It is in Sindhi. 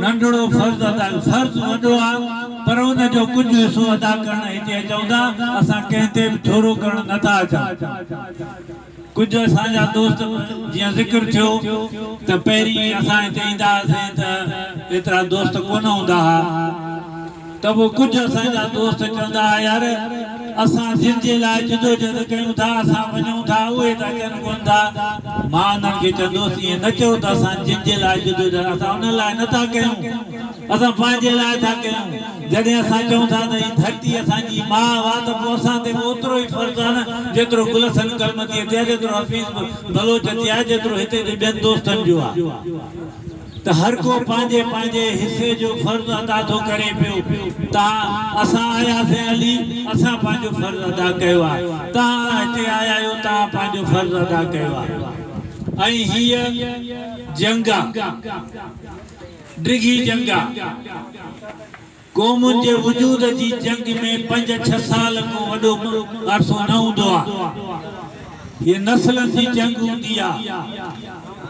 ننڍڙو فرض ادا فرض وڏو آ پر ان جو ڪجهه حصو ادا ڪرڻ هتي اچون ٿا اسان ڪنهن تي به ٿورو ڪرڻ نه ٿا اچون. ڪجهه اسان جا دوست جيئن ذڪر ٿيو ته پهرين اسان هتي ايندا هئاسين ته ايترا دوست ڪونه هوندا ها ته پوء ڪجهه اسان جا دوست چوندا ها يار اسان جن جي لاء جدوجهد ڪيون ٿا اسان وڃون ٿا اهي ته اچن ڪونه ٿا مان انهن کي چوندو هوس ائين نه چئو ته اسان جن جي لاء جدوجهد اسان انهن لاء نه ٿا ڪيون اسان پنهنجي لاء ٿا ڪيون. جڏهن اسان چئون ٿا ته هي ڌرتي اسان جي ماء آ ته پوء اسان تي به اوترو ئي فرض آ نه جيترو گل حسن ڪلمتيء تي آ، جيترو حفيظ بلوچ تي آ، جيترو هتي جي ٻين دوستن جو آ ته هر ڪو پنهنجي پنهنجي حصي جو فرض ادا ٿو ڪري پيو. تان اسان آياسين علي اسان پنهنجو فرض ادا ڪيو آ. تان هتي آيا آهيو تان پنهنجو فرض ادا ڪيو آ. ۽ هيء جنگ آ. ڊگهي جنگ آ. قومن جي وجود جي جنگ ۾ پنج ڇهه سال ڪو وڏو عرصو نه هوندو آ. هيء نسلن جي جنگ هوندي آ.